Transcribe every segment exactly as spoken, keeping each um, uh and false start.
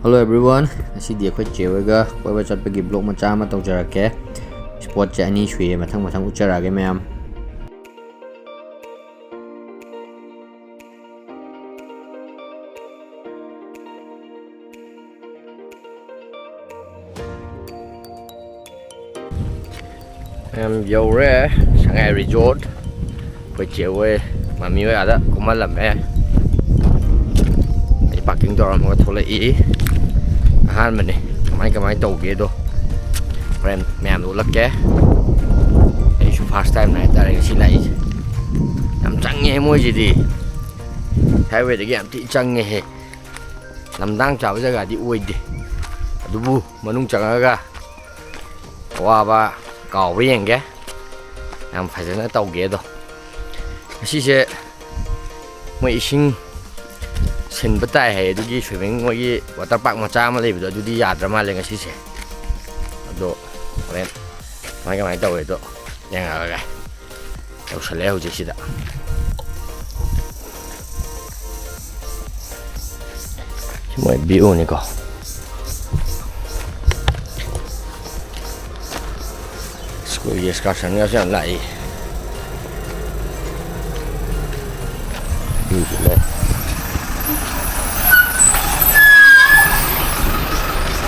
Hello everyone, ꯉꯁꯤꯗꯤ ꯑꯩꯈꯣꯏ ꯆꯦ ꯍꯣꯏꯒ ꯀꯣꯏꯕ ꯆꯠꯄꯒꯤ vlog ꯃꯆꯥ ꯑꯃ ꯇꯧꯖꯔꯛꯀꯦ꯫ Spotꯁꯦ ꯑꯅꯤ ꯁꯨꯏꯌꯦ, ꯃꯊꯪ ꯃꯊꯪ ꯎꯠꯆꯔꯛꯑꯒꯦ ꯃꯌꯥꯝ꯫ ꯃꯌꯥꯝ ꯌꯧꯔꯦ ꯁꯉꯥꯏ Resort꯫ ꯑꯩꯈꯣꯏ ꯆꯦ ꯍꯣꯏ, ꯃꯃꯤ ꯍꯣꯏ ꯑꯥꯗ ꯀꯨꯝꯍꯜꯂꯝꯃꯦ꯫ ꯑꯩ parking ꯇꯧꯔꯝꯃꯒ ꯊꯣꯛꯂꯛꯏ꯫ ꯑꯍꯥꯟꯕꯅꯦ, ꯀꯃꯥꯏ ꯀꯃꯥꯏ ꯇꯧꯒꯦꯗꯣ ꯍꯣꯔꯦꯟ ꯃꯌꯥꯝꯗ ꯎꯠꯂꯛꯀꯦ꯫ ꯑꯩꯁꯨ first time ꯍꯥꯏꯇꯥꯔꯦ ꯉꯁꯤ ꯂꯥꯛꯏꯁꯦ꯫ ꯌꯥꯝ ꯆꯪꯉꯦ ꯃꯣꯏꯁꯤꯗꯤ꯫ Highwayꯗꯒꯤ ꯌꯥꯝ ꯊꯤ ꯆꯪꯉꯦꯍꯦ꯫ ꯂꯝꯗꯥꯡ ꯆꯥꯕ ꯖꯒꯥꯗꯤ ꯑꯣꯏꯗꯦ, ꯑꯗꯨꯕꯨ ꯃꯅꯨꯡ ꯆꯪꯉꯒ ꯑꯋꯥꯕ ꯀꯥꯎꯕ ꯌꯦꯡꯒꯦ꯫ ꯌꯥꯝ ꯐꯖꯅ ꯇꯧꯒꯦ ꯑꯗꯣ꯫ ꯉꯁꯤꯁꯦ ꯃꯣꯏ ꯏꯁꯤꯡ ꯁꯤꯟꯕ ꯇꯥꯏ ꯍꯥꯏ, ꯑꯗꯨꯒꯤ swimming, ꯃꯣꯏꯒꯤ water park ꯃꯆꯥ ꯑꯃ ꯂꯩꯕꯗꯣ, ꯑꯗꯨꯗꯤ ꯌꯥꯗ꯭ꯔ ꯃꯥꯜꯂꯦ ꯉꯁꯤꯁꯦ꯫ ꯑꯗꯣ ꯍꯣꯔꯦꯟ ꯀꯃꯥꯏ ꯀꯃꯥꯏꯅ ꯇꯧꯋꯦꯗꯣ ꯌꯦꯡꯉꯛꯑꯒꯦ꯫ ꯌꯧꯁꯜꯂꯛꯑꯦ ꯍꯧꯖꯤꯛꯁꯤꯗ꯫ ꯁꯤ ꯃꯣꯏ viewꯅꯤꯀꯣ꯫ Schoolꯒꯤ excursionꯒꯁꯨ ꯌꯥꯝ ꯂꯥꯛꯏ꯫ Viewꯁꯨ ꯂꯩ꯫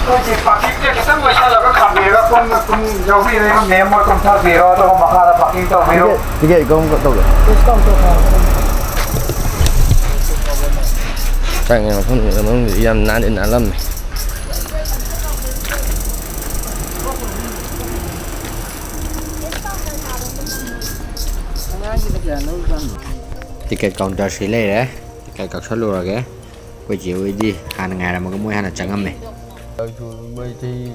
ꯑꯩꯈꯣꯏꯁꯦ parkingꯁꯦ ꯈꯤꯇꯪ ꯂꯣꯏꯁꯜꯂꯒ ꯈꯥꯝꯕꯤꯔꯒ ꯄꯨꯟꯅ ꯄꯨꯟ ꯌꯥꯎꯕꯤꯔꯒ ma'am ꯍꯣꯏ ꯀꯨꯝꯊꯕꯤꯔꯣ, ꯑꯗꯨꯒ ꯃꯈꯥꯗ parking ꯇꯧꯕꯤꯔꯣ꯫ Ticket, ticket ꯀꯔꯝ ꯇꯧꯒꯦ? ꯆꯪꯉꯦ, ꯃꯐꯝꯗꯨꯗ, ꯃꯅꯨꯡꯗꯨꯗꯤ ꯌꯥꯝ ꯅꯥꯟꯗꯤ ꯅꯥꯜꯂꯝꯃꯦ꯫ Ticket counterꯁꯤ ꯂꯩꯔꯦ꯫ Ticket ꯀꯛꯁꯜꯂꯨꯔꯒꯦ꯫ ꯑꯩꯈꯣꯏ ꯆꯦ ꯍꯣꯏꯗꯤ ꯍꯥꯟꯅ ꯉꯥꯏꯔꯝꯃꯒ ꯃꯣꯏ ꯍꯥꯟꯅ ꯆꯪꯉꯝꯃꯦ꯫ ꯑꯩꯁꯨ ꯃꯣꯏ ꯆꯍꯤ,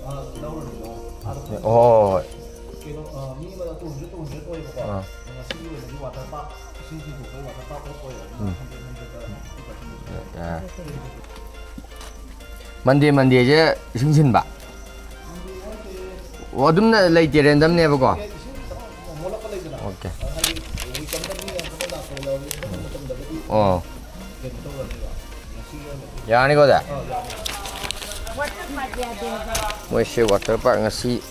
ꯍꯣꯏ, ꯍꯣꯏ, ꯍꯣꯏ꯫ ꯑꯥ꯫ ꯎꯝ꯫ ꯌꯥꯔꯦ꯫ Monday, Mondayꯁꯦ ꯏꯁꯤꯡ ꯁꯤꯟꯕ? ꯑꯣ, ꯑꯗꯨꯝꯅ ꯂꯩꯇꯦ, randomꯅꯦꯕꯀꯣ? Okay꯫ ꯑꯣ꯫ ꯌꯥꯔꯅꯤꯀꯣ ꯑꯗ? ꯃꯣꯏꯁꯦ ꯋꯥꯇꯔ ꯄꯥꯔꯛ ꯉꯁꯤ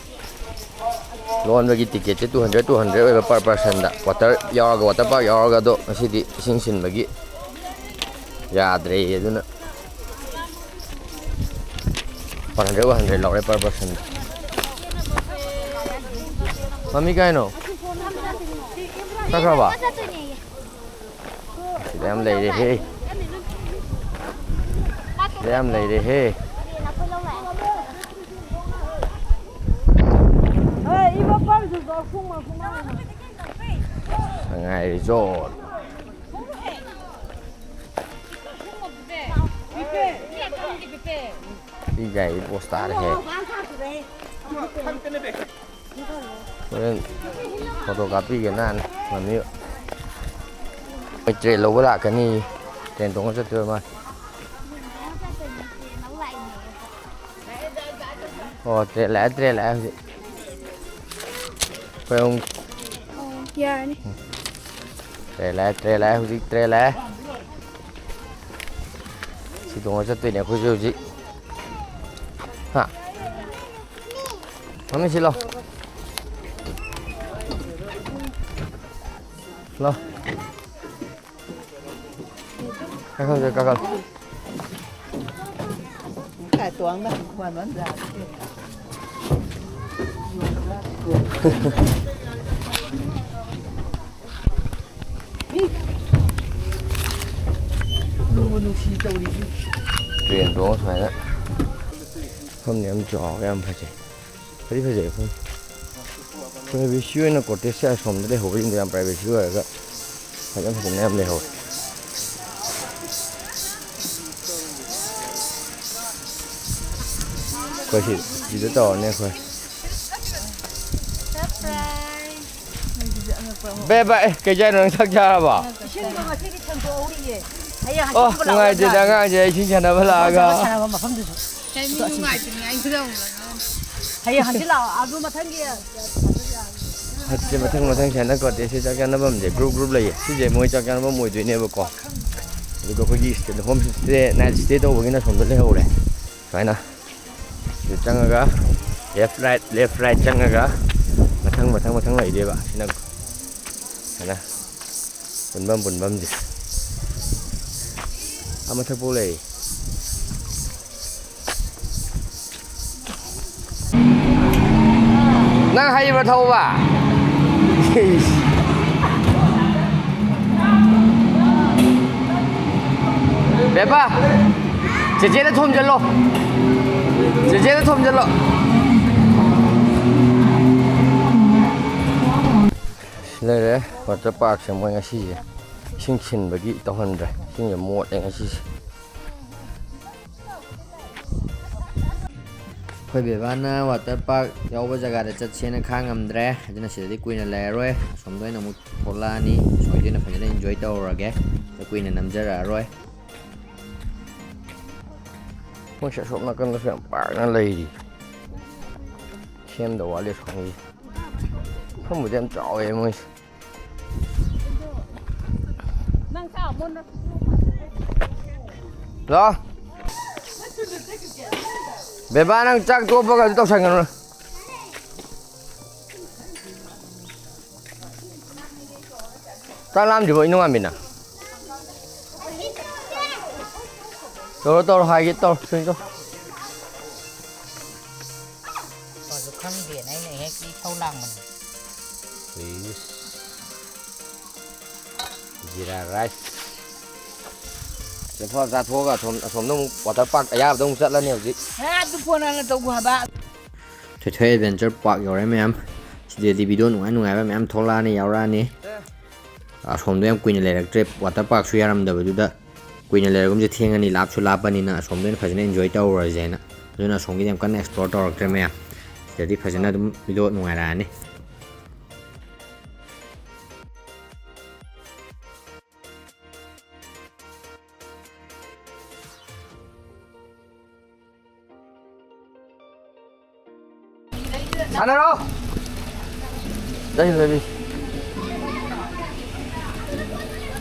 ꯂꯣꯟꯕꯒꯤ ꯇꯤꯀꯦꯠꯁꯦ two hundred, two hundred ꯑꯣꯏꯕ per personꯗ꯫ ꯋꯥꯇꯔ ꯌꯥꯎꯔꯒ, ꯋꯥꯇꯔ ꯄꯥꯔꯛ ꯌꯥꯎꯔꯒ, ꯑꯗꯣ ꯉꯁꯤꯗꯤ ꯏꯁꯤꯡ ꯁꯤꯟꯕꯒꯤ ꯌꯥꯗ꯭ꯔꯦꯌꯦ꯫ ꯑꯗꯨꯅ one hundred, one hundred ꯂꯧꯔꯦ per personꯗ꯫ ꯃꯃꯤ ꯀꯥꯏꯅꯣ? ꯆꯠꯈ꯭ꯔꯕ? ꯁꯤꯗ ꯌꯥꯝ ꯂꯩꯔꯦꯍꯦ꯫ ꯁꯤꯗ ꯌꯥꯝ ꯂꯩꯔꯦꯍꯦ꯫ ꯁꯉꯥꯏ ꯔꯤꯖꯣꯔꯠ꯫ ꯁꯤ ꯒꯥꯔꯤ ꯄꯣꯁ ꯇꯥꯔꯦꯍꯦ꯫ ꯍꯣꯔꯦꯟ ꯐꯣꯇꯣ ꯀꯥꯞꯄꯤꯒꯦ ꯅꯍꯥꯟ ꯃꯃꯤ꯫ ꯃꯣꯏ ꯇ꯭ꯔꯦꯟ ꯂꯧꯕ ꯂꯥꯛꯀꯅꯤ꯫ ꯇ꯭ꯔꯦꯟ ꯇꯣꯡꯉ ꯆꯠꯇꯣꯏ ꯃꯥꯜꯂꯦ꯫ ꯑꯣ, ꯇ꯭ꯔꯦꯟ ꯂꯥꯛꯑꯦ, ꯇ꯭ꯔꯦꯟ ꯂꯥꯛꯑꯦ ꯍꯧꯖꯤꯛ꯫ ꯑꯩꯈꯣꯏ ꯑꯍꯨꯝ꯫ ꯑꯣ, ꯌꯥꯔꯅꯤ꯫ ꯇ꯭ꯔꯦꯟ ꯂꯥꯛꯑꯦ, ꯇ꯭ꯔꯦꯟ ꯂꯥꯛꯑꯦ, ꯍꯧꯖꯤꯛ ꯇ꯭ꯔꯦꯟ ꯂꯥꯛꯑꯦ꯫ ꯁꯤ ꯇꯣꯡꯉ ꯆꯠꯇꯣꯏꯅꯦ ꯑꯩꯈꯣꯏꯁꯨ ꯍꯧꯖꯤꯛ꯫ ꯍꯥ? ꯃꯃꯤ ꯁꯤ ꯂꯥꯎ꯫ ꯂꯥꯎ꯫ ꯀꯥꯈꯠꯂꯨ, ꯀꯥꯈꯠꯂꯨ꯫ ꯀꯥꯏ ꯇꯣꯡꯗ ꯈꯣꯟ ꯑꯃ ꯌꯥꯗꯦ꯫ ꯅꯨꯡꯕꯨ ꯅꯨꯡꯁꯤ ꯇꯧꯔꯤꯁꯤ꯫ ꯇ꯭ꯔꯦꯟ ꯇꯣꯡꯉ ꯁꯨꯃꯥꯏꯅ ꯃꯐꯝꯗꯤ ꯌꯥꯝ ꯆꯥꯎꯔꯒ ꯌꯥꯝ ꯐꯖꯩ꯫ ꯐꯗꯤ ꯐꯖꯩ ꯃꯐꯝ꯫ ꯄ꯭ꯔꯥꯏꯚꯦꯁꯤ ꯑꯣꯏꯅ ꯀꯣꯇꯦꯖꯁꯦ ꯑꯁꯣꯝꯗ ꯂꯩꯍꯧꯕꯁꯤꯡꯗꯣ ꯌꯥꯝ ꯄ꯭ꯔꯥꯏꯚꯦꯁꯤ ꯑꯣꯏꯔꯒ ꯐꯖ ꯐꯖꯅ ꯌꯥꯝ ꯂꯩꯍꯧꯋꯦ꯫ ꯑꯩꯈꯣꯏ ꯁꯤ, ꯁꯤꯗ ꯇꯧꯔꯅꯤ ꯑꯩꯈꯣꯏ꯫ ꯕꯦ ꯕꯥꯏ, ꯑꯦ, ꯀꯩ ꯆꯥꯏꯅꯣ? ꯅꯪ ꯆꯥꯛ ꯆꯥꯔꯕꯣ? ꯏꯁꯤꯡꯗꯣ ꯉꯁꯤꯗꯤ ꯊꯦꯡꯗꯣꯛꯍꯧꯔꯤꯌꯦ꯫ ꯍꯌꯦꯡ ꯑꯣ, ꯍꯪꯆꯤꯠ ꯑꯃꯨꯛ ꯂꯥꯛꯑꯣ ꯅꯨꯡꯉꯥꯏꯇꯦꯗ ꯌꯥꯔꯦ꯫ ꯑꯉꯥꯡꯁꯦ ꯏꯁꯤꯡ ꯁꯥꯟꯅꯕ ꯂꯥꯛꯑꯒ꯫ ꯁꯥꯟꯅꯕ ꯃꯐꯝꯗꯨꯁꯨ꯫ ꯀꯩ ꯃꯤ ꯅꯨꯡꯉꯥꯏꯇ꯭ꯔꯤꯉꯥꯏ ꯈꯨꯗꯝ ꯑꯃ꯫ ꯍꯌꯦꯡ ꯍꯪꯆꯤꯠ ꯂꯥꯛꯑꯣ꯫ ꯑꯗꯨ ꯃꯊꯪꯒꯤ ꯍꯠꯁꯦ ꯃꯊꯪ ꯃꯊꯪ ꯁꯥꯟꯅ ꯀꯣꯠꯇꯦ꯫ ꯁꯤ ꯆꯥꯛ ꯆꯥꯅꯐꯝꯁꯦ group group ꯂꯩꯌꯦ꯫ ꯁꯤꯁꯦ ꯃꯣꯏ ꯆꯥꯛ ꯆꯥꯅꯐꯝ ꯑꯣꯏꯗꯣꯏꯅꯦꯕꯀꯣ꯫ ꯑꯗꯨꯒ ꯑꯩꯈꯣꯏꯒꯤ ꯍꯣꯝ ꯁ꯭ꯇꯦ, ꯅꯥꯏꯠ ꯁ꯭ꯇꯦ ꯇꯧꯕꯒꯤꯅ ꯁꯣꯝꯗ ꯂꯩꯍꯧꯔꯦ꯫ ꯁꯨꯃꯥꯏꯅ ꯁꯤꯗ ꯆꯪꯉꯒ left right, left right ꯆꯪꯉꯒ ꯃꯊꯪ, ꯃꯊꯪ, ꯃꯊꯪ ꯂꯩꯗꯦꯕ꯫ ꯁꯤꯅ ꯁꯨꯃꯥꯏꯅ ꯄꯨꯟꯐꯝ, ꯄꯨꯟꯐꯝꯁꯦ ꯑꯥ ꯃꯊꯛꯐꯥꯎ ꯂꯩ꯫ ꯅꯪ ꯍꯩꯕ꯭ꯔꯥ ꯊꯧꯕ? ꯕꯦꯕꯥ, ꯆꯦꯆꯦꯗ ꯊꯣꯝꯖꯤꯜꯂꯣ꯫ ꯆꯦꯆꯦꯗ ꯊꯣꯝꯖꯤꯜꯂꯣ꯫ ꯁꯤ ꯂꯩꯔꯦ water parkꯁꯦ꯫ ꯃꯣꯏ ꯉꯁꯤꯁꯦ ꯏꯁꯤꯡ ꯁꯤꯟꯕꯒꯤ ꯇꯧꯍꯟꯗ꯭ꯔꯦ꯫ ꯏꯁꯤꯡꯁꯦ ꯃꯣꯠꯂꯦ ꯉꯁꯤꯁꯦ꯫ ꯑꯩꯈꯣꯏ ꯕꯦꯕꯥꯅ water park ꯌꯥꯎꯕ ꯖꯒꯥꯗ ꯆꯠꯁꯦꯅ ꯈꯥꯡꯉꯝꯗ꯭ꯔꯦ, ꯑꯗꯨꯅ ꯁꯤꯗꯗꯤ ꯀꯨꯏꯅ ꯂꯩꯔꯔꯣꯏ꯫ ꯑꯁꯣꯝꯗ ꯑꯣꯏꯅ ꯑꯃꯨꯛ ꯊꯣꯛꯂꯛꯑꯅꯤ꯫ ꯑꯁꯣꯝꯗ ꯑꯣꯏꯅ ꯐꯖꯅ enjoy ꯇꯧꯔꯨꯔꯒꯦ꯫ ꯑꯗ ꯀꯨꯏꯅ ꯅꯝꯖꯔꯛꯑꯔꯣꯏ꯫ ꯃꯣꯏꯁꯦ ꯑꯁꯣꯝ ꯅꯥꯀꯟꯗꯁꯨ ꯌꯥꯝ ꯄꯥꯛꯅ ꯂꯩꯔꯤ꯫ ꯁꯦꯝꯗ ꯋꯥꯠꯂꯤ ꯑꯁꯣꯝꯒꯤ꯫ ꯃꯐꯝꯕꯨꯗꯤ ꯌꯥꯝ ꯆꯥꯎꯋꯦ ꯃꯣꯏꯁꯦ꯫ ꯍꯜꯂꯣ꯫ ꯕꯦꯕꯥ, ꯅꯪ ꯆꯥꯛ ꯇꯣꯛꯄꯒ ꯑꯗꯨ ꯇꯧꯁꯟꯒꯅꯨ꯫ ꯆꯥꯛ ꯂꯥꯝꯗ꯭ꯔꯤꯕꯣ ꯏꯅꯨꯡꯉꯥꯟꯕꯤꯅ? ꯇꯧꯔꯣ, ꯇꯧꯔꯣ, ꯍꯥꯏꯒꯦ ꯇꯧꯔꯣ, ꯁꯣꯏ ꯇꯧꯔꯣ꯫ ꯑꯗꯨ ꯈꯪꯗꯦꯅ ꯑꯩꯅ ꯍꯦꯛ ꯏꯁꯧ ꯂꯥꯡꯕꯅꯤ꯫ ꯄ꯭ꯂꯤꯁ꯫ ꯖꯤꯔꯥ ꯔꯥꯏꯁ꯫ ꯆꯠꯊꯣꯛ ꯆꯥꯊꯣꯛꯑꯒ ꯑꯁꯣꯝ, ꯑꯁꯣꯝꯗ ꯑꯃꯨꯛ water park ꯑꯌꯥꯕꯗ ꯑꯃꯨꯛ ꯆꯠꯂꯅꯤ ꯍꯧꯖꯤꯛ꯫ ꯍꯦ, ꯑꯗꯨ ꯐꯣꯟ ꯍꯥꯟꯅ ꯇꯧꯒꯣ ꯍꯥꯏꯕ꯫ ꯊꯣꯏꯊꯣꯏ adventure park ꯌꯧꯔꯦ ꯃꯌꯥꯝ꯫ ꯁꯤꯗꯗꯤ video ꯅꯨꯡꯉꯥꯏ ꯅꯨꯡꯉꯥꯏꯕ ꯃꯌꯥꯝ ꯊꯣꯛꯂꯛꯑꯅꯤ, ꯌꯥꯎꯔꯛꯑꯅꯤ꯫ ꯑꯁꯣꯝꯗ ꯌꯥꯝ ꯀꯨꯏꯅ ꯂꯩꯔꯛꯇ꯭ꯔꯦ, water parkꯁꯨ ꯌꯥꯔꯝꯗꯕꯗꯨꯗ꯫ ꯀꯨꯏꯅ ꯂꯩꯔꯒꯨꯝꯁꯦ, ꯊꯦꯡꯉꯅꯤ, ꯂꯥꯞꯁꯨ ꯂꯥꯞꯄꯅꯤꯅ ꯑꯁꯣꯝꯗ ꯑꯣꯏꯅ ꯐꯖꯅ enjoy ꯇꯧꯔꯨꯔꯁꯦꯅ꯫ ꯑꯗꯨꯅ ꯑꯁꯣꯝꯒꯤꯗꯤ ꯌꯥꯝ ꯀꯟꯅ explore ꯇꯧꯔꯛꯇ꯭ꯔꯦ ꯃꯌꯥꯝ꯫ ꯁꯤꯗꯗꯤ ꯐꯖꯅ ꯑꯗꯨꯝ video ꯅꯨꯡꯉꯥꯏꯔꯛꯑꯅꯤ꯫ ꯁꯥꯟꯅꯔꯣ꯫ ꯂꯩ, ꯂꯩ, ꯂꯩ꯫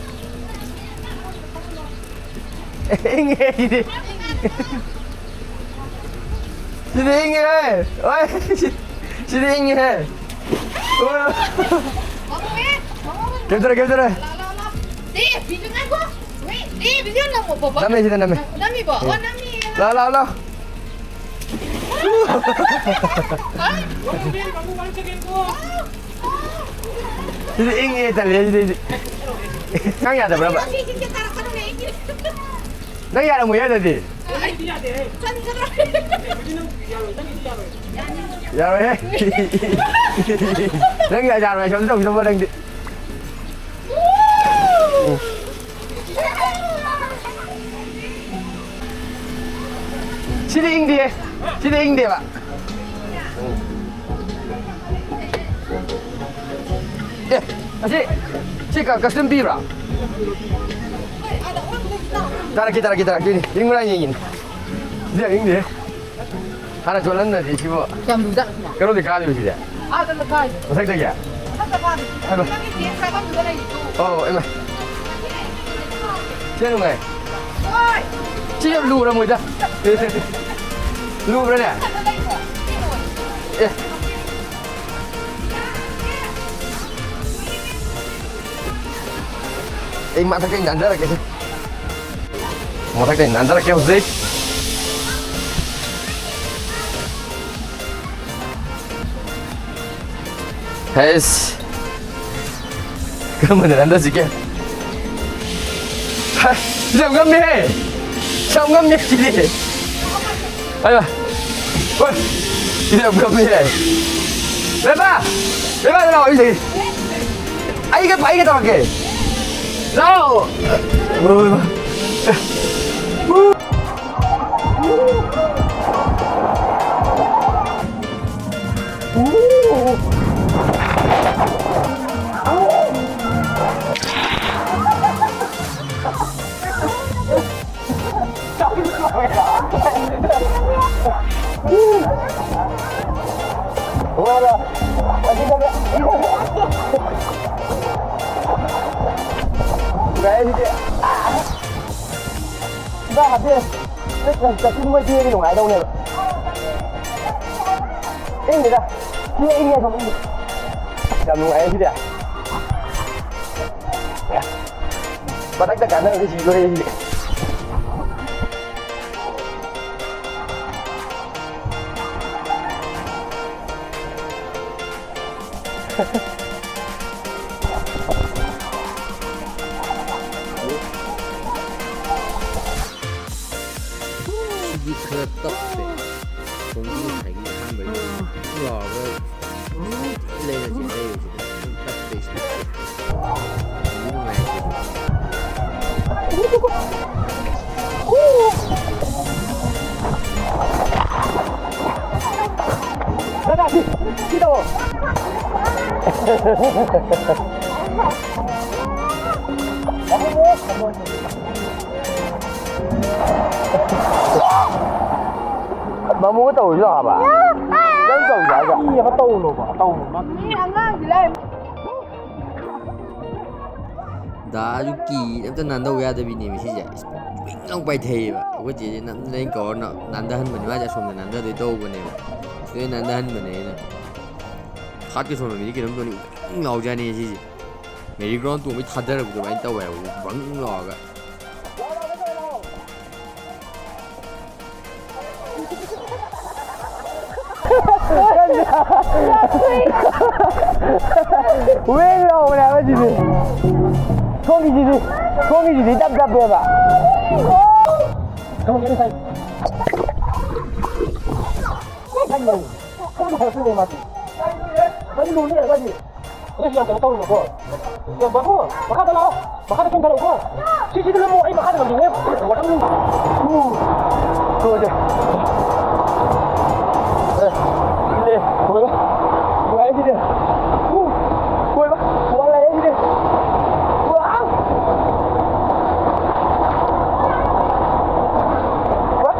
ꯏꯪꯉꯦ ꯁꯤꯗꯤ꯫ ꯁꯤꯗꯤ ꯏꯪꯉꯦ, ꯍꯣꯏ꯫ ꯍꯣꯏ, ꯁꯤꯗꯤ ꯏꯪꯉꯦ, ꯍꯦ꯫ ꯍꯣꯏ꯫ ꯀꯦꯞ ꯇꯧꯔꯦ, ꯀꯦꯞ ꯇꯧꯔꯦ꯫ ꯅꯝꯃꯦ, ꯁꯤꯗ ꯅꯝꯃꯦ꯫ ꯂꯥꯛꯑꯣ, ꯂꯥꯛꯑꯣ, ꯂꯥꯛꯑꯣ꯫ ꯁꯤꯗꯤ ꯏꯪꯉꯦ, ꯇꯜꯂꯦ ꯁꯤꯗꯤ꯫ ꯅꯪ ꯌꯥꯗꯕ꯭ꯔꯕ? ꯅꯪ ꯌꯥꯔꯝꯃꯣꯏ ꯑꯗꯨꯗꯤ꯫ ꯌꯥꯔꯣꯏꯍꯦ꯫ ꯅꯪ ꯌꯥꯔꯣꯏ, ꯁꯣꯝꯗ ꯇꯧꯁꯤ, ꯇꯧꯕ ꯅꯪꯗꯤ꯫ ꯁꯤꯗꯤ ꯏꯪꯗꯦ꯫ ꯁꯤꯗꯤ ꯏꯪꯗꯦꯕ꯫ ꯑꯦ, ꯑꯁꯤ, ꯁꯤ ꯀ-, custom ꯄꯤꯕ꯭ꯔꯥ? ꯇꯥꯔꯛꯀꯦ, ꯇꯥꯔꯛꯀꯦ, ꯇꯥꯔꯛꯀꯦ꯫ ꯏꯪꯕ꯭ꯔꯥ ꯌꯦꯡꯒꯦꯅꯦ꯫ ꯁꯤꯗꯤ ꯏꯪꯗꯦ꯫ ꯍꯥꯟꯅ ꯆꯣꯠꯍꯟꯗ꯭ꯔꯗꯤ ꯁꯤꯕꯨ꯫ ꯀꯌꯥꯝ ꯂꯨꯖꯥꯠꯅꯣ ꯁꯤꯅ? ꯀꯩꯅꯣꯗꯤ ꯀꯥꯗꯣꯏꯕ ꯁꯤꯗꯤ? ꯑꯥꯗ ꯀꯥꯏ꯫ ꯃꯊꯛꯇꯒꯤ? ꯃꯊꯛꯇ ꯀꯥꯗꯣꯏ꯫ ꯍꯥꯏꯕ꯫ ꯅꯪꯒꯤ ꯆꯦꯟ ꯁꯥꯐꯝꯗꯨꯗ ꯂꯩꯔꯤꯗꯣ꯫ ꯑꯣ, ꯏꯃꯥ꯫ ꯁꯤ ꯅꯨꯡꯉꯥꯏ꯫ ꯍꯣꯏ꯫ ꯁꯤ ꯌꯥꯝ ꯂꯨꯔꯝꯃꯣꯏꯗ꯫ ꯂꯨꯕ꯭ꯔꯥꯅꯦ? ꯃꯊꯛꯇ ꯂꯩꯀꯣ꯫ ꯁꯤ ꯅꯨꯡꯉꯥꯏ꯫ ꯑꯦ꯫ ꯑꯩ ꯃꯊꯛꯇ ꯅꯥꯟꯊꯔꯛꯀꯦꯁꯦ꯫ ꯃꯊꯛꯇ ꯅꯥꯟꯊꯔꯛꯀꯦ ꯍꯧꯖꯤꯛ꯫ ꯍꯩꯁ꯫ ꯀꯔꯝꯕꯗ ꯅꯥꯟꯊꯁꯤꯒꯦ? ꯍꯥ, ꯁꯤ ꯌꯥꯝ ꯉꯝꯃꯦꯍꯦ꯫ ꯁꯤ ꯌꯥꯝ ꯉꯝꯃꯦ ꯁꯤꯗꯤ꯫ ꯑꯌꯥ꯫ ꯍꯣꯏ꯫ ꯁꯤ ꯌꯥꯝ ꯉꯝꯃꯦꯍꯦ꯫ ꯕꯦꯝꯃ! ꯕꯦꯝꯃ, ꯂꯥꯛꯑꯣ, ꯑꯩ ꯂꯩ꯫ ꯑꯩꯒ, ꯑꯩꯒ ꯇꯧꯔꯛꯀꯦ꯫ ꯂꯥꯛꯑꯣ꯫ ꯍꯥꯞꯄꯦ꯫ ꯆꯠꯄ ꯃꯣꯏ ꯆꯦꯟꯕ ꯅꯨꯡꯉꯥꯏꯗꯧꯅꯦꯕ꯫ ꯏꯪꯗꯦꯗ꯫ ꯁꯤ ꯏꯪꯉꯦ ꯑꯗꯨꯝ ꯏꯪꯉꯦ꯫ ꯌꯥꯝ ꯅꯨꯡꯉꯥꯏꯌꯦ ꯁꯤꯗꯤ꯫ ꯃꯊꯛꯇ ꯀꯥꯟꯅꯔꯗꯤ ꯁꯤꯗꯣꯔꯦ ꯁꯤꯗꯤ꯫ ꯁꯤꯗꯤ ꯈꯔ ꯇꯞꯄꯦ꯫ ꯈꯣꯡꯕꯤ ꯉꯁꯥꯏꯒꯤ ꯑꯍꯥꯟꯕꯒꯤ ꯂꯥꯎꯔꯒ ꯂꯩꯔꯁꯦ ꯂꯩꯔꯁꯦ꯫ ꯇꯞꯄꯦ ꯁꯤꯗꯤ꯫ ꯅꯨꯡꯗꯤ ꯅꯨꯡꯉꯥꯏ꯫ ꯗꯥꯗꯥ, ꯁꯤ, ꯁꯤ ꯇꯧꯑꯣ꯫ ꯃꯃꯨꯒ ꯇꯧꯔꯨꯁꯤ ꯂꯥꯛꯑꯣ ꯍꯥꯏꯕ꯫ ꯅꯪ ꯇꯧꯁꯦ ꯍꯥꯏꯒ꯫ ꯃꯤ ꯑꯃ ꯇꯧꯔꯨꯅꯣꯕ, ꯇꯧꯔꯨꯅꯣ꯫ ꯃꯤ ꯑꯉꯥꯡꯁꯤ ꯂꯥꯛꯑꯦ꯫ ꯗꯥꯁꯨ ꯀꯤ ꯑꯝꯇ ꯅꯥꯟꯗꯧ ꯌꯥꯗꯕꯤꯅꯦꯕ ꯁꯤꯁꯦ꯫ ꯋꯤꯡ ꯂꯥꯎ ꯄꯥꯏꯊꯩꯌꯦꯕ꯫ ꯑꯩꯈꯣꯏ ꯆꯦꯁꯦ ꯅꯝꯗꯅ ꯑꯩꯅ ꯀꯧꯔ ꯅ-, ꯅꯥꯟꯗꯍꯟꯕꯅꯦ꯫ ꯃꯥꯁꯦ ꯑꯁꯣꯝꯗ ꯅꯥꯟꯗꯗꯣꯏ ꯇꯧꯕꯅꯦꯕ꯫ ꯁꯤꯗ ꯅꯥꯟꯗꯍꯟꯕꯅꯦ ꯑꯩꯅ꯫ ꯐꯥꯠꯀ ꯁꯣꯝꯗ ꯃꯤꯗꯤ ꯀꯩꯅꯣꯝ ꯇꯧꯅꯤ꯫ ꯋꯤꯡ ꯂꯥꯎꯖꯥꯠꯅꯤ ꯁꯤꯁꯦ꯫ ꯃꯦꯔꯤ ꯒ꯭ꯔꯥꯎꯟ ꯇꯣꯡꯕꯩ ꯊꯥꯗꯔꯛꯄ ꯑꯗꯨꯃꯥꯏꯅ ꯇꯧꯋꯦ ꯍꯥꯏꯕ꯫ ꯕꯪ ꯂꯥꯎꯔꯒ꯫ ꯋꯦꯡ ꯂꯥꯎꯕꯅꯦ ꯍꯥꯏꯕ ꯁꯤꯗꯤ꯫ ꯁꯣꯝꯒꯤꯁꯤꯗꯤ, ꯁꯣꯝꯒꯤꯁꯤꯗꯤ ꯇꯞ ꯇꯞꯄꯦꯕ꯫ ꯑꯗꯨ ꯌꯥꯝ ꯀꯩꯅꯣ ꯇꯧꯔꯨꯅꯨꯀꯣ꯫ ꯌꯥꯝ ꯕꯥꯕꯨ, ꯃꯈꯥꯗ ꯂꯥꯛꯑꯣ꯫ ꯃꯈꯥꯗ ꯆꯣꯡꯊꯔꯛꯎꯀꯣ꯫ ꯁꯤ, ꯁꯤꯗ ꯅꯝꯃꯣ, ꯑꯩ ꯃꯈꯥꯗ ꯅꯝꯅꯤꯡꯉꯦ꯫ ꯋꯥꯇꯔ꯫ ꯎ꯫ ꯇꯣꯛꯑꯁꯦ꯫ ꯑꯦ, ꯁꯤꯗꯤ꯫ ꯅꯨꯡꯉꯥꯏꯔꯦ ꯁꯤꯗꯤ꯫ ꯎ꯫ ꯀꯣꯏꯕ꯫ ꯋꯥ ꯂꯥꯛꯑꯦ ꯁꯤꯗꯤ꯫ ꯋꯥ꯫ ꯋꯥ꯫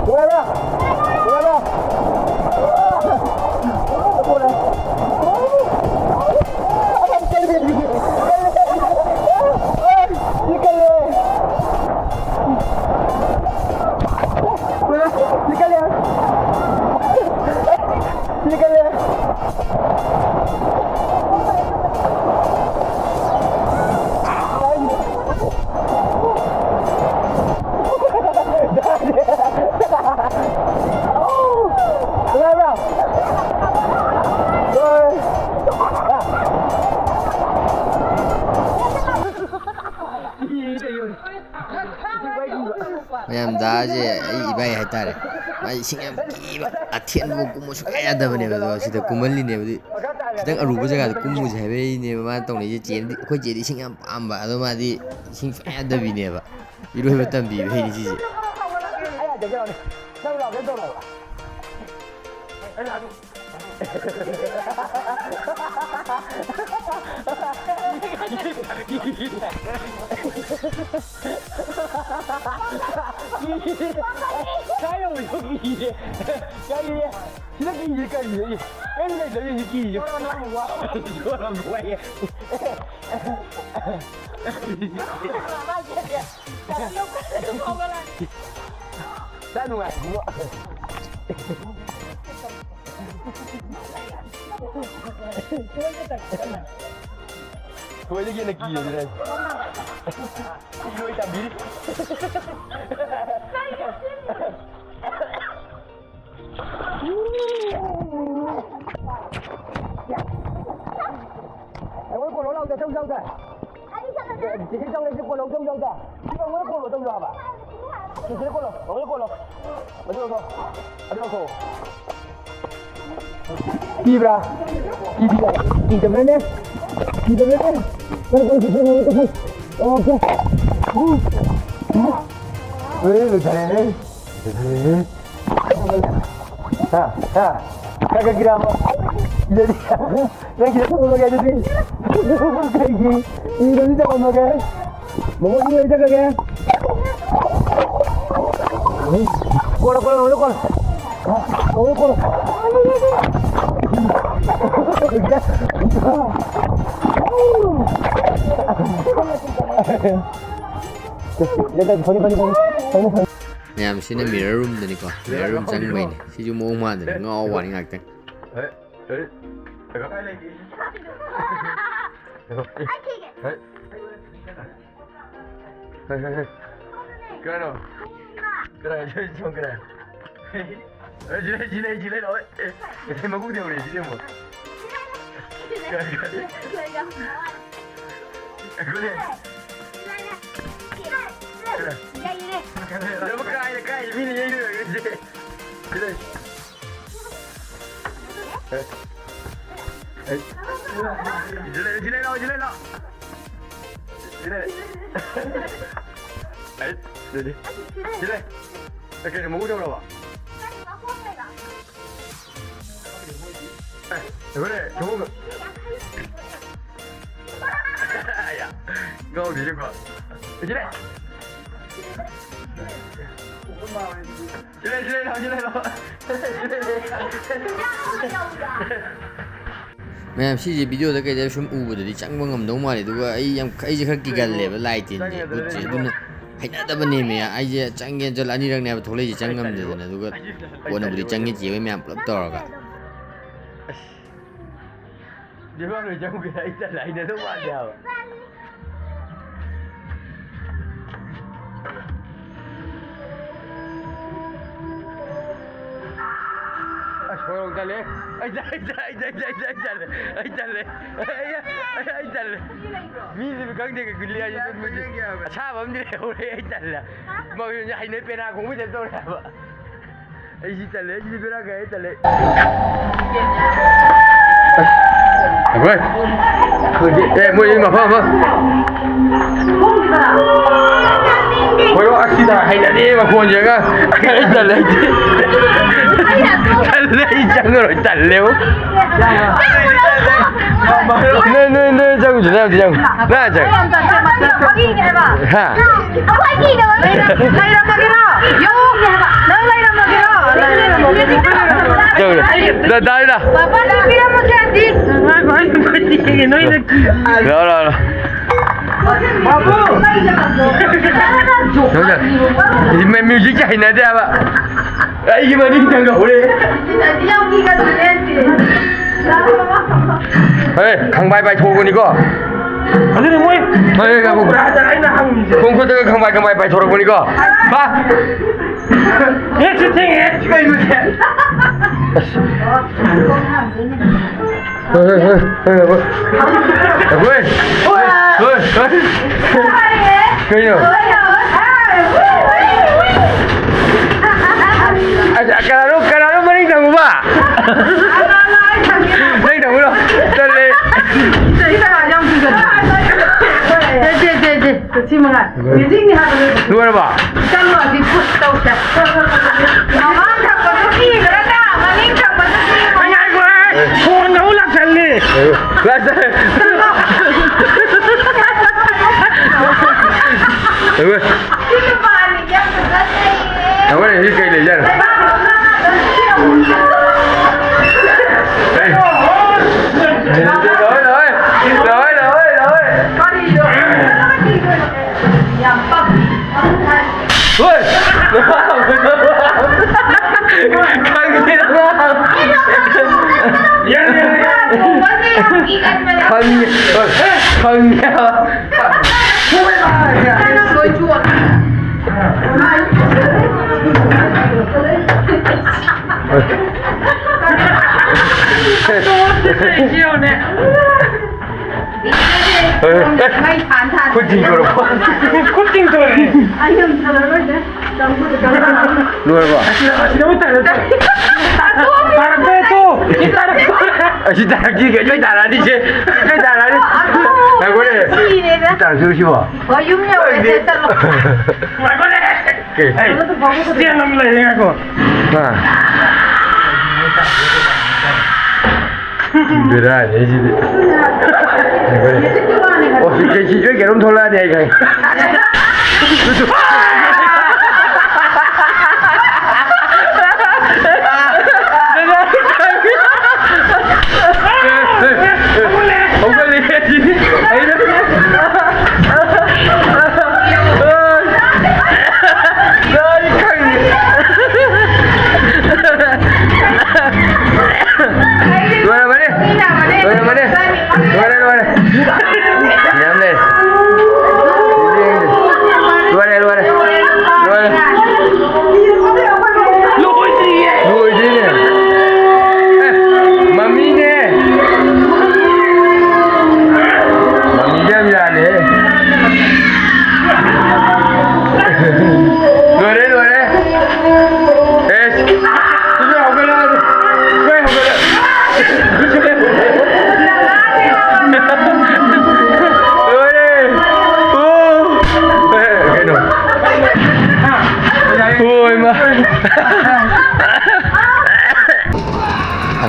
ꯅꯨꯡꯉꯥꯏꯕ꯭ꯔꯥ? ꯅꯨꯡꯉꯥꯏꯕ꯭ꯔꯥ? ꯃꯌꯥꯝ ꯗꯥꯁꯦ ꯑꯩ ꯏꯕꯥꯏ ꯍꯥꯏꯇꯥꯔꯦ꯫ ꯃꯥꯁꯦ ꯏꯁꯤꯡ ꯌꯥꯝ ꯀꯤꯕ, ꯑꯊꯦꯟꯕ ꯀꯨꯝꯕ ꯁꯨꯡꯌꯥ ꯌꯥꯗꯕꯅꯦꯕ꯫ ꯑꯗꯣ ꯁꯤꯗ ꯀꯨꯝꯍꯜꯂꯤꯅꯦꯕ꯫ ꯑꯗꯨ ꯈꯤꯇꯪ ꯑꯔꯨꯕ ꯖꯒꯥꯗ ꯀꯨꯝꯃꯨꯁꯦ ꯍꯥꯏꯕꯩꯅꯦꯕ ꯃꯥꯅ ꯇꯧꯅꯩꯁꯦ꯫ ꯆꯦꯟꯗꯤ, ꯑꯩꯈꯣꯏ ꯆꯦꯗꯤ ꯏꯁꯤꯡ ꯌꯥꯝ ꯄꯥꯝꯕ, ꯑꯗꯣ ꯃꯥꯗꯤ ꯏꯁꯤꯡ ꯁꯨꯡꯌꯥ ꯌꯥꯗꯕꯤꯅꯦꯕ꯫ ꯏꯔꯣꯏꯕ ꯇꯝꯕꯤꯕꯩꯅꯤ ꯁꯤꯁꯦ꯫ ꯁꯤꯗ ꯀꯤꯔꯤꯁꯦ ꯀꯔꯤꯅꯣ? ꯑꯩ ꯀꯩꯅꯣ ꯂꯩꯇꯕꯅꯤ ꯁꯤ ꯀꯤꯔꯤꯁꯦ꯫ ꯆꯥ ꯅꯨꯡꯉꯥꯏꯕ꯭ꯔꯣ? ꯊꯣꯏꯗꯒꯤ ꯍꯦꯟꯅ ꯀꯤꯔꯦ ꯑꯗꯨꯅ ꯑꯩ꯫ ꯏꯔꯣꯏ ꯇꯝꯕꯤꯔꯤ꯫ ꯑꯩꯈꯣꯏ ꯀꯣꯂꯣ ꯂꯥꯎꯗ ꯆꯧ ꯆꯥꯎꯗ꯫ ꯆꯤꯆꯦ ꯆꯧ ꯂꯩꯁꯦ ꯀꯣꯂꯣ ꯆꯧ ꯆꯥꯎꯗ꯫ ꯁꯤ ꯀꯣꯂꯣ ꯆꯧ ꯆꯥꯎꯕ꯫ ꯁꯤꯗ ꯀꯣꯜꯂꯣ, ꯑꯃꯨꯛ ꯀꯣꯜꯂꯣ꯫ ꯑꯗꯨ ꯂꯧꯊꯣꯛ꯫ ꯑꯗꯨ ꯂꯧꯊꯣꯛ꯫ ꯀꯤꯕ꯭ꯔꯥ? ꯀꯤꯗꯤ-, ꯀꯤꯗꯕ꯭ꯔꯥꯅꯦ? ꯀꯤꯗꯕ꯭ꯔꯥꯅꯦ? ꯅꯪ ꯀꯣꯜ ꯀꯤꯗꯕ꯭ꯔꯥ? ꯑꯣꯀꯦ꯫ ꯎ꯫ ꯎ꯫ ꯂꯣꯏꯔꯦ, ꯂꯣꯏꯊꯔꯦ꯫ ꯂꯣꯏꯊꯔꯦ꯫ ꯍꯥ? ꯍꯥ? ꯈꯔ ꯈꯔ ꯀꯤꯔꯛꯑꯕꯣ? ꯀꯤꯗꯗꯤ꯫ ꯅꯪ ꯁꯤꯗ ꯊꯝꯃꯝꯃꯒꯦ ꯑꯗꯨꯗꯤ꯫ ꯀꯩꯒꯤ? ꯁꯤꯗꯗꯤ ꯊꯝꯃꯝꯃꯒꯦ꯫ ꯃꯃꯣ ꯁꯤꯗ ꯂꯩꯖꯔꯒꯦ꯫ ꯀꯣꯜꯂꯣ, ꯀꯣꯜꯂꯣ, ꯃꯃꯣ ꯀꯣꯜꯂꯣ꯫ ꯃꯃꯣ ꯀꯣꯜꯂꯣ꯫ ꯐꯅꯤ, ꯐꯅꯤ, ꯐꯅꯤ, ꯐꯅꯤ, ꯐꯅꯤ꯫ ꯃꯌꯥꯝꯁꯤꯅ mirror roomꯗꯅꯤꯀꯣ꯫ Mirror room ꯆꯪꯕꯩꯅꯦ꯫ ꯁꯤꯁꯨ ꯃꯑꯣꯡ ꯃꯥꯟꯗꯅ ꯉꯥꯎ ꯋꯥꯅꯤ ꯉꯥꯛꯇꯪ꯫ ꯍꯦ, ꯍꯦ, ꯉꯥꯏꯈꯣ꯫ ꯉꯥꯏꯈꯣ꯫ ꯍꯦ꯫ ꯍꯦ, ꯍꯦ, ꯍꯦ꯫ ꯀꯅꯥꯅꯣ? ꯀꯅꯥ? ꯁꯣꯝ ꯀꯅꯥ? ꯑꯦ, ꯁꯤ ꯂꯩ, ꯁꯤ ꯂꯩ, ꯁꯤ ꯂꯩ, ꯂꯥꯛꯑꯣ꯫ ꯑꯦ, ꯑꯦ, ꯃꯀꯣꯛ ꯇꯦꯛꯍꯧꯔꯦ, ꯁꯤꯗꯤ ꯑꯃꯨꯛ꯫ ꯀꯅꯥ, ꯀꯅꯥ? ꯑꯩꯈꯣꯏꯅꯦ꯫ ꯀꯅꯥ? ꯀꯥꯏꯗ, ꯀꯥꯏꯗ ꯃꯤꯅ ꯌꯩꯗꯣꯏꯔꯣ ꯁꯤꯗꯤ? ꯁꯤ ꯂꯩ꯫ ꯑꯦ꯫ ꯑꯦ꯫ ꯁꯤ ꯂꯩ, ꯁꯤ ꯂꯩ, ꯂꯥꯛꯑꯣ, ꯁꯤ ꯂꯩ, ꯂꯥꯛꯑꯣ꯫ ꯁꯤ ꯂꯩ꯫ ꯑꯦ, ꯁꯤꯗꯤ꯫ ꯁꯤ ꯂꯩ꯫ ꯑꯦ, ꯀꯩꯅꯣ, ꯃꯀꯣꯛ ꯇꯧꯔꯕ? ꯑꯦ, ꯑꯩꯈꯣꯏꯅꯦ, ꯊꯣꯡ-, ꯑꯌꯥ, ꯉꯥꯎꯗꯣꯏꯅꯤꯀꯣ꯫ ꯁꯤ ꯂꯩ꯫ ꯁꯤ ꯂꯩ, ꯁꯤ ꯂꯩ, ꯂꯥꯛꯑꯣ, ꯁꯤ ꯂꯩ, ꯂꯥꯛꯑꯣ꯫ ꯃꯌꯥꯝ, ꯁꯤꯁꯦ ꯚꯤꯗꯤꯑꯣꯗ ꯀꯩꯗ ꯁꯨꯝ ꯎꯕꯗꯗꯤ ꯆꯪꯕ ꯉꯝꯗꯧ ꯃꯥꯜꯂꯦ, ꯑꯗꯨꯒ ꯑꯩ ꯌꯥꯝ, ꯑꯩꯁꯦ ꯈꯔ ꯀꯤꯒꯜꯂꯦꯕ ꯂꯥꯏ ꯇꯤꯟꯁꯦ, ꯚꯨꯠꯁꯦ, ꯑꯗꯨꯅ ꯍꯩꯅꯗꯕꯅꯦꯃꯦ꯫ ꯑꯩꯁꯦ ꯆꯪꯒꯦꯅ ꯆꯠꯂ ꯑꯅꯤꯔꯛꯅꯦꯕ ꯊꯣꯛꯂꯛꯏꯁꯦ, ꯆꯪ ꯉꯝꯗꯗꯅ, ꯑꯗꯨꯒ ꯀꯣꯟꯅꯕꯨꯗꯤ ꯆꯪꯉꯦ ꯆꯦ ꯍꯣꯏ ꯃꯌꯥꯝ ꯄꯨꯂꯞ ꯇꯧꯔꯒ꯫ ꯑꯁ, ꯖꯤꯕꯥ ꯂꯣꯏ ꯆꯪꯈ꯭ꯔꯦ, ꯑꯩ ꯇꯜꯂꯦ, ꯍꯩꯅꯗꯧ ꯃꯥꯟꯗꯦ ꯍꯥꯏꯕ꯫ ꯑꯁ, ꯍꯣꯏꯔꯣꯡ ꯇꯜꯂꯦ꯫ ꯑꯩ ꯇꯜꯂꯦ, ꯑꯩ ꯇꯜꯂꯦ, ꯑꯩ ꯇꯜꯂꯦ꯫ ꯑꯩ, ꯑꯩ, ꯑꯩ ꯇꯜꯂꯦ꯫ ꯃꯤꯁꯤꯕꯨ ꯈꯪꯗꯦ, ꯀꯩ ꯒꯨꯂꯤ ꯍꯥꯏꯁꯦ ꯑꯗꯨꯝ ꯃꯣꯏꯗꯤ ꯑꯁꯥꯕ ꯑꯃꯗꯤ ꯂꯩꯍꯧꯔꯦ, ꯑꯩ ꯇꯜꯂꯦ꯫ ꯃꯣꯏ ꯍꯩꯅꯩ, ꯄꯦꯅꯥ ꯈꯣꯡꯕꯩ ꯇꯥꯏꯞ ꯇꯧꯔꯦ ꯍꯥꯏꯕ꯫ ꯑꯩ ꯁꯤ ꯇꯜꯂꯦ, ꯑꯩ ꯁꯤꯗꯤ ꯕꯦꯔꯥ ꯀꯥꯏ, ꯑꯩ ꯇꯜꯂꯦ꯫ ꯑꯩꯈꯣꯏ꯫ ꯑꯦ, ꯃꯣꯏ ꯃꯐꯝ ꯑꯃ꯫ ꯍꯣꯏꯔꯣ, ꯑꯁꯤꯗ ꯍꯩꯅꯗꯦ ꯃꯈꯣꯟꯁꯦ ꯑꯉꯥꯡ꯫ ꯑꯩ ꯇꯜꯂꯦ, ꯑꯩꯗꯤ꯫ ꯇꯜꯂꯦ, ꯑꯩ ꯆꯪꯉꯔꯣꯏ, ꯇꯜꯂꯦꯕꯣ꯫ ꯅꯣꯏ, ꯅꯣꯏ, ꯅꯣꯏ ꯆꯪꯉꯨꯁꯤ, ꯅꯪ ꯑꯝꯇ ꯆꯪꯉꯨ꯫ ꯅꯪ ꯆꯪꯉꯨ꯫ ꯍꯥ? ꯂꯩꯔꯝꯃꯒꯦꯔꯣ? ꯌꯣ! ꯅꯪ ꯂꯩꯔꯝꯃꯒꯦꯔꯣ? ꯆꯪꯉꯨ꯫ ꯗꯥ, ꯗꯥ, ꯗꯥ꯫ ꯄꯥꯄꯥ, ꯅꯪ ꯄꯤꯔꯝꯃꯣꯁꯦ, ꯑꯟꯇꯤ꯫ ꯂꯥꯛꯑꯣ, ꯂꯥꯛꯑꯣ, ꯂꯥꯛꯑꯣ꯫ ꯃ꯭ꯌꯨ-, ꯃ꯭ꯌꯨꯖꯤꯛꯁꯦ ꯍꯩꯅꯗꯦ ꯍꯥꯏꯕ꯫ ꯑꯩꯒꯤ ꯃꯅꯤꯡ ꯊꯪꯒ ꯍꯧꯔꯦ꯫ ꯑꯟꯇꯤ ꯌꯥꯝ ꯀꯤꯒꯟꯕꯅꯦ, ꯑꯟꯇꯤ꯫ ꯍꯦ, ꯈꯪꯕꯥꯏ ꯄꯥꯏꯊꯣꯛꯄꯅꯤꯀꯣ꯫ ꯑꯗꯨꯅꯤ ꯃꯣꯏ ꯍꯦ, ꯍꯦ, ꯉꯥꯏꯈꯣ꯫ ꯄꯨꯔꯥꯗ ꯑꯩꯅ ꯍꯪꯉꯤꯁꯦ꯫ ꯈꯣꯡ ꯈꯨꯠꯇꯒ ꯈꯪꯕꯥꯏ ꯈꯪꯕꯥꯏ ꯄꯥꯏꯊꯣꯔꯛꯄꯅꯤꯀꯣ꯫ ꯍꯥ? ꯍꯦ, ꯁꯤ ꯊꯦꯡꯉꯦ꯫ ꯀꯩꯅꯣꯁꯦ? ꯑꯁ꯫ ꯍꯣꯏ, ꯍꯣꯏ, ꯍꯣꯏ, ꯍꯣꯏ, ꯍꯣꯏ꯫ ꯑꯩꯈꯣꯏ꯫ ꯍꯣꯏ, ꯍꯣꯏ꯫ ꯀꯩꯅꯣ? ꯑꯁ, ꯀꯅꯥꯅꯣ, ꯀꯅꯥꯅꯣ ꯃꯅꯤꯡ ꯊꯪꯕ? ꯅꯪ ꯊꯪꯕ꯭ꯔꯣ? ꯆꯠꯂꯦ꯫ ꯁꯤ ꯃꯉꯥꯏ꯫ ꯂꯣꯏꯔꯕ? ꯆꯠꯂꯣ, ꯑꯁꯤ ꯄꯨꯁ ꯇꯧꯁꯦ꯫ ꯃꯃꯥꯡ ꯊꯪꯕꯗꯣ ꯄꯤꯈ꯭ꯔꯒ ꯃꯅꯤꯡ ꯊꯪꯕꯗꯣ ꯄꯤꯈ꯭ꯔꯒ꯫ ꯉꯥꯏꯈꯣꯍꯦ, ꯐꯣꯟ ꯑꯃꯨꯛ ꯂꯥꯛꯁꯜꯂꯤ꯫ ꯂꯥꯛꯁꯜꯂꯦ꯫ ꯁꯤ ꯅꯨꯄꯥꯅꯤ ꯌꯥꯝ ꯐꯖꯅ ꯂꯩꯌꯦ꯫ ꯇꯧꯔꯦ, ꯁꯤ ꯀꯩ ꯂꯩꯖꯥꯠꯅꯣ? ꯂꯥꯛꯑꯣꯏ, ꯂꯥꯛꯑꯣꯏ꯫ ꯂꯥꯛꯑꯣꯏ, ꯂꯥꯛꯑꯣꯏ, ꯂꯥꯛꯑꯣꯏ꯫ ꯀꯔꯤꯅꯣ? ꯌꯥꯝ ꯄꯛꯇꯦ꯫ ꯍꯣꯏ꯫ ꯈꯪꯉꯦ꯫ ꯌꯥꯔꯦ, ꯌꯥꯔꯦ, ꯌꯥꯔꯦ꯫ ꯈꯪꯉꯦ꯫ ꯍꯣꯏ, ꯈꯪꯉꯦ꯫ ꯂꯣꯏ ꯆꯣꯠꯂꯦ꯫ ꯌꯦꯡꯉꯨꯅꯦ꯫ ꯃꯩ ꯊꯥꯟ ꯊꯥꯟ꯫ ꯈꯨꯠ ꯇꯤꯡꯊꯣꯔꯛꯄ꯫ ꯈꯨꯠ ꯇꯤꯡꯊꯣꯔꯛꯑꯦ꯫ ꯑꯩ ꯌꯥꯝ ꯊꯥꯅꯔꯣꯏꯗ꯫ ꯂꯣꯏꯔꯕꯣ? ꯑꯁꯤꯗ ꯑꯃꯨꯛ ꯇꯥꯔꯛꯑꯦ꯫ ꯇꯥꯔꯛꯄ ꯇꯣ꯫ ꯑꯁꯤ ꯇꯥꯔꯛꯇꯦ, ꯀꯩ ꯂꯣꯏ ꯇꯥꯔꯛꯑꯅꯤ ꯁꯦ꯫ ꯂꯣꯏ ꯇꯥꯔꯛꯑꯅꯤ꯫ ꯉꯥꯏꯈꯣꯅꯦ꯫ ꯁꯤꯔꯦꯗ꯫ ꯁꯤ ꯇꯥꯔꯛꯇꯣꯏꯔꯣ ꯁꯤꯕꯣ? ꯍꯣꯏ, ꯌꯨꯝ ꯌꯧꯔꯁꯦ, ꯆꯠꯂꯣ꯫ ꯉꯥꯏꯈꯣꯅꯦ꯫ ꯀꯩ? ꯑꯩ stand ꯑꯃ ꯂꯩꯔꯦ, ꯉꯥꯏꯈꯣ꯫ ꯑꯥ꯫ ꯕꯦꯔꯥꯅꯤ ꯑꯩꯁꯤꯗꯤ꯫ ꯑꯣ, ꯁꯤ ꯀꯩ, ꯁꯤ ꯂꯣꯏ ꯀꯩꯅꯣꯝ ꯊꯣꯛꯂꯛꯑꯅꯤ ꯑꯩ ꯈꯪꯉꯦ꯫ ꯍꯧꯒꯠꯂꯦ ꯑꯩꯗꯤ꯫ ꯑꯩꯅ ꯂꯣꯏ ꯈꯪꯉꯦ꯫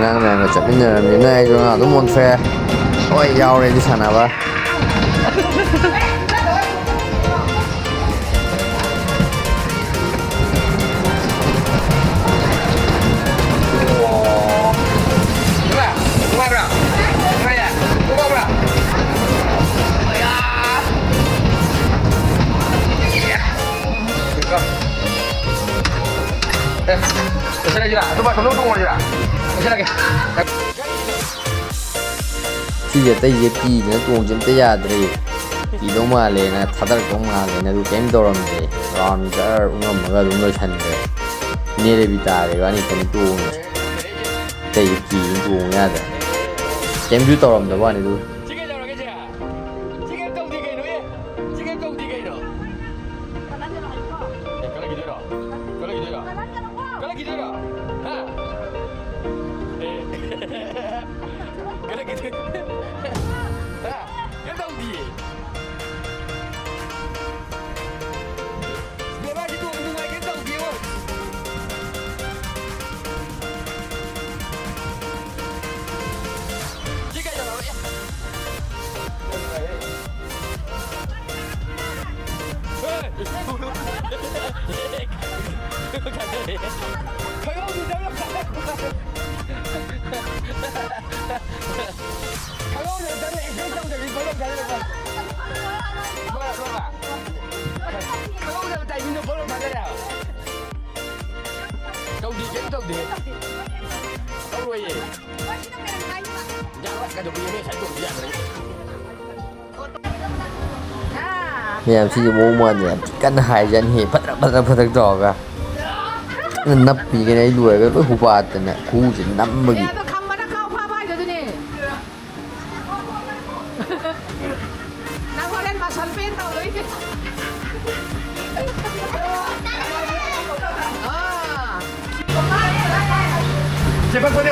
ꯑꯉꯥꯡ ꯃꯌꯥꯝꯒ ꯆꯠꯃꯤꯟꯅꯔꯕꯅꯤꯅ ꯑꯩꯁꯨ ꯑꯉꯥꯡ ꯑꯗꯨꯝ ꯑꯣꯟꯊꯣꯛꯑꯦ꯫ ꯍꯣꯏ, ꯌꯥꯎꯔꯦ ꯑꯩꯗꯤ ꯁꯥꯟꯅꯕ꯫ ꯅꯨꯡꯉꯥꯏꯕ꯭ꯔꯥ? ꯅꯨꯡꯉꯥꯏꯌꯦ? ꯅꯨꯡꯉꯥꯏꯕ꯭ꯔꯥ? ꯑꯌꯥ! ꯑꯦ, ꯂꯣꯏꯁꯤꯜꯂꯁꯤꯔꯥ? ꯑꯗꯨ ꯕꯥꯠꯔꯨꯝꯗ ꯇꯣꯡꯉꯁꯤꯔꯥ? ꯂꯣꯏꯁꯤꯜꯂꯒꯦ꯫ ꯁꯤꯁꯦ ꯑꯇꯩꯁꯦ ꯀꯤꯗꯅ ꯇꯣꯡꯁꯦ ꯑꯝꯇ ꯌꯥꯗ꯭ꯔꯦ꯫ ꯀꯤꯗꯧ ꯃꯥꯜꯂꯦꯅ ꯊꯥꯗꯔꯛꯇꯧ ꯃꯥꯜꯂꯦꯅ ꯑꯗꯨ ꯀꯩꯝ ꯇꯧꯔꯝꯗ꯭ꯔꯦ꯫ ꯔꯥꯎꯟ ꯖꯔ ꯎꯪꯉꯝꯃꯒ ꯑꯗꯨꯝ ꯂꯣꯏꯁꯟꯈ꯭ꯔꯦ꯫ ꯏꯅꯦ ꯔꯦꯕꯤꯇꯥꯒ ꯏꯕꯥꯅꯤ ꯈꯛꯇꯅꯤ ꯇꯣꯡꯉꯤꯁꯦ꯫ ꯑꯇꯩꯗꯤ ꯀꯤꯗꯅ ꯇꯣꯡ ꯌꯥꯗ꯭ꯔꯦ꯫ ꯀꯩꯝꯁꯨ ꯇꯧꯔꯝꯗꯕ ꯋꯥꯅꯤ ꯑꯗꯨ꯫ ꯁꯤ ꯀꯩꯗꯧꯔꯒꯦ ꯆꯦ? ꯁꯤ ꯀꯩꯝ ꯇꯧꯗꯦ ꯀꯩꯅꯣ, ꯑꯦ? ꯁꯤ ꯀꯩꯝ ꯇꯧꯗꯦ ꯀꯩꯅꯣ? ꯑꯦ, ꯀꯜꯂꯛꯈꯤꯗꯣꯏꯔꯣ? ꯀꯜꯂꯛꯈꯤꯗꯣꯏꯔꯣ? ꯀꯜꯂꯛꯈꯤꯗꯣꯏꯔꯣ? ꯍꯥ? ꯑꯦ꯫ ꯀꯜꯂꯛꯈꯤꯗꯣꯏ-, ꯍꯥ? ꯀꯩꯝ ꯇꯧꯗꯤꯌꯦ꯫ ꯕꯦꯕꯥ, ꯁꯤ ꯇꯣꯡꯕ ꯅꯨꯡꯉꯥꯏ, ꯀꯩꯝ ꯇꯧꯗꯦꯕꯣ꯫ ꯁꯤ ꯀꯩꯗꯧꯔꯕ? ꯈꯪꯍꯧꯗꯦ, ꯆꯪꯉꯛꯄ꯫ ꯈꯪꯍꯧꯗꯅ ꯆꯪꯉꯛꯑꯦ, ꯀꯩꯝ ꯇꯧꯗꯕꯤ ꯕꯣꯜ ꯂꯥꯎ ꯊꯥꯗꯔꯛꯄ꯫ ꯕꯣꯜ ꯂꯥꯎ, ꯕꯣꯜ ꯂꯥꯎ꯫ ꯈꯪꯍꯧꯗꯕ ꯇꯥꯏꯃꯤꯡꯗ ꯕꯣꯜ ꯂꯥꯎ ꯊꯥꯗꯔꯛꯑꯦ ꯍꯥꯏꯕ꯫ ꯇꯧꯗꯦ, ꯀꯩꯝ ꯇꯧꯗꯦ꯫ ꯇꯧꯔꯣꯏꯌꯦ꯫ ꯌꯥꯔꯣꯏ, ꯀꯩꯗꯧꯕꯒꯤ ꯃꯤ ꯉꯁꯥꯏ ꯇꯣꯡꯕ ꯌꯥꯗ꯭ꯔꯦ? ꯃꯌꯥꯝ ꯁꯤꯒꯤ ꯃꯑꯣꯡ ꯃꯥꯟꯗꯅ ꯌꯥꯝ ꯊꯤ ꯀꯟꯅ ꯍꯥꯏꯖꯥꯠꯅꯤꯍꯦ, ꯐꯗ꯭ꯔꯛ ꯐꯗ꯭ꯔꯛ ꯐꯗ꯭ꯔꯛ ꯇꯧꯔꯒ꯫ ꯀꯟꯅ ꯅꯞꯄꯤꯒꯅꯤ ꯑꯩ ꯂꯣꯏꯔꯒ ꯂꯣꯏ ꯍꯨꯕꯥꯠꯇꯅ ꯈꯨꯎꯁꯦ ꯅꯝꯕꯒꯤ꯫ ꯑꯦ, ꯑꯗꯨ ꯈꯝꯕꯅ ꯈꯥꯎ ꯐꯥꯕ ꯍꯥꯏꯗꯨ ꯑꯗꯨꯅꯦ꯫ ꯅꯪ ꯍꯣꯔꯦꯟ ꯃꯁꯜ ꯄꯦꯟ ꯇꯧꯗꯣꯏꯅꯦ꯫ ꯑꯥ꯫ ꯆꯦꯄꯛꯄꯅꯦ꯫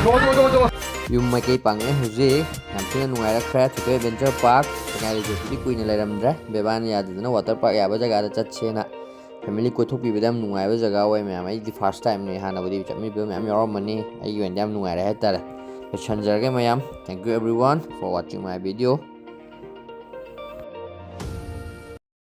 ꯇꯣ, ꯇꯣ, ꯇꯣ, ꯇꯣ꯫ ꯌꯨꯝ ꯃꯥꯏꯀꯩ ꯄꯥꯡꯉꯛꯑꯦ ꯍꯧꯖꯤꯛ꯫ ꯌꯥꯝ ꯊꯤꯅ ꯅꯨꯡꯉꯥꯏꯔꯛꯈ꯭ꯔꯦ ꯊꯣꯏꯊꯣꯏ ꯑꯦꯗꯚꯦꯟꯆꯔ ꯄꯥꯔꯛ꯫ ꯁꯉꯥꯏ ꯔꯤꯖꯣꯔꯠꯇꯨꯗꯤ ꯀꯨꯏꯅ ꯂꯩꯔꯝꯗ꯭ꯔꯦ, ꯕꯦꯕꯥꯅ ꯌꯥꯗꯗꯅ ꯋꯥꯇꯔ ꯄꯥꯔꯛ ꯌꯥꯕ ꯖꯒꯥꯗ ꯆꯠꯁꯦꯅ꯫ ꯐꯦꯃꯤꯂꯤ ꯀꯣꯏꯊꯣꯛꯄꯤꯕꯗ ꯌꯥꯝ ꯅꯨꯡꯉꯥꯏꯕ ꯖꯒꯥ ꯑꯣꯏ ꯃꯌꯥꯝ꯫ ꯑꯩꯗꯤ ꯐꯥꯔꯁ ꯇꯥꯏꯝꯅꯦ, ꯍꯥꯟꯅꯕꯨꯗꯤ ꯆꯠꯃꯤꯟꯅꯕ ꯃꯌꯥꯝ ꯌꯥꯎꯔꯝꯃꯅꯤ꯫ ꯑꯩꯒꯤ ꯑꯣꯏꯅꯗꯤ ꯌꯥꯝ ꯅꯨꯡꯉꯥꯏꯔꯦ ꯍꯥꯏꯇꯥꯔꯦ꯫ ꯂꯣꯏꯁꯟꯖꯔꯒꯦ ꯃꯌꯥꯝ꯫ Thank you everyone for watching my video.